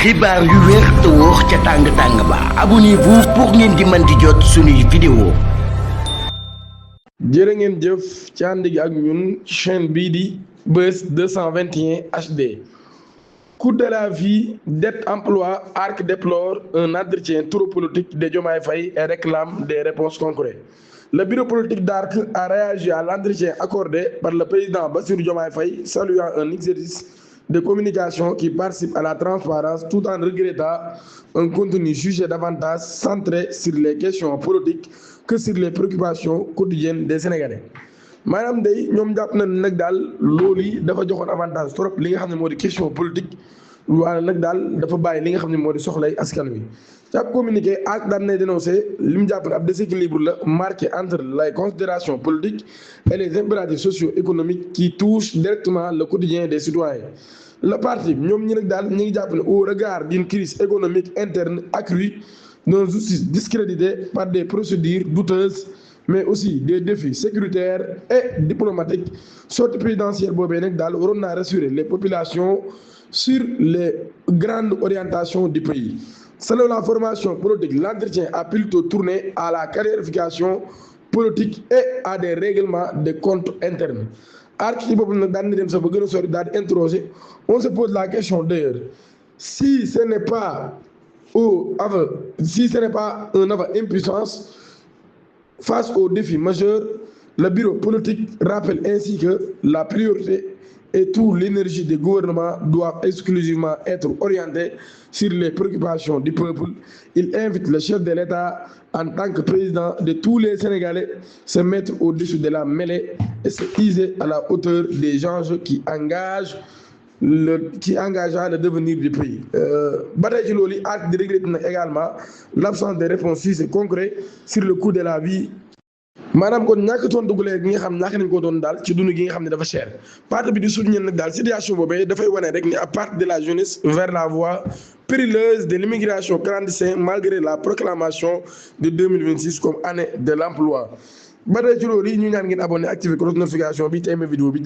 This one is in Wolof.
xibaar yu wér te wóor ca tàng ba abonnez-vous pour ngeen di mën di jot suñuy vidéo. jërë ngeen jëf ci ànd gi ak ñun chaîne bii di Buzz 221 HD. Coût de la vie, dette, emploi, ARC déplore un entretien trop politique de Diomaye Faye et réclame des réponses concrètes. Le bureau politique d'ARC a réagi à l'entretien accordé par le président Bassirou Diomaye Faye, saluant un exercice de communication qui participe à la transparence tout en regrettant un contenu jugé davantage centré sur les questions politiques que sur les préoccupations quotidiennes des Sénégalais. maanaam day ñoom jàpp nañ nag daal loolu yi dafa joxoon avantage trop li nga xam ne moo di question politique waaye nag daal dafa bàyyi li nga xam ne moo di soxlay askan wi. ci ab communiqué ak daan nay dénoncé li mu jàpp ne ab déséquilibre la marqué entre les considérations politiques et les impératifs socio-économiques qui touchent directement le quotidien des citoyens. Le parti ñoom ñi nag daal ñu ngi jàpp ne au regard d'une crise économique interne accrue, d'une justice discréditée par des procédures douteuses, mais aussi des défis sécuritaires et diplomatiques, sortie présidentielle boobee nag daal waroon naa rassurer les populations sur les grandes orientations du pays. Selon la formation politique, l'entretien a plutôt tourné à la clarification politique et à des règlements de comptes internes. ARC ci boppam nag daan na dem sax ba gën a sori daal di interroger, on se pose la question d'ailleurs, si ce n'est pas un aveu impuissance face aux défis majeurs, le bureau politique rappelle ainsi que la priorité et toute l'énergie des gouvernements doivent exclusivement être orientée sur les préoccupations du peuple. Il invite le chef de l'État, en tant que président de tous les Sénégalais, se mettre au-dessus de la mêlée et se hisser à la hauteur des enjeux qui engagent le devenir du pays. ba tey ci loolu ak di regretter nag également l'absence de réponses et concrètes sur le coût de la vie. maanaam kon ñàkk tontu gu leer gi nga xam ñàkk nañ ko doon daal ci dund gi nga xam ne dafa cher parti bi di souligner nag daal situation boobee dafay wane rek ni à partir de la jeunesse vers la voie périlleuse de l'immigration clandestine malgré la proclamation de 2026 comme année de l'emploi. ba tey ci loolu yi ñu ñaan ngeen abonné activer cloche notification bi te aimé vidéo bi.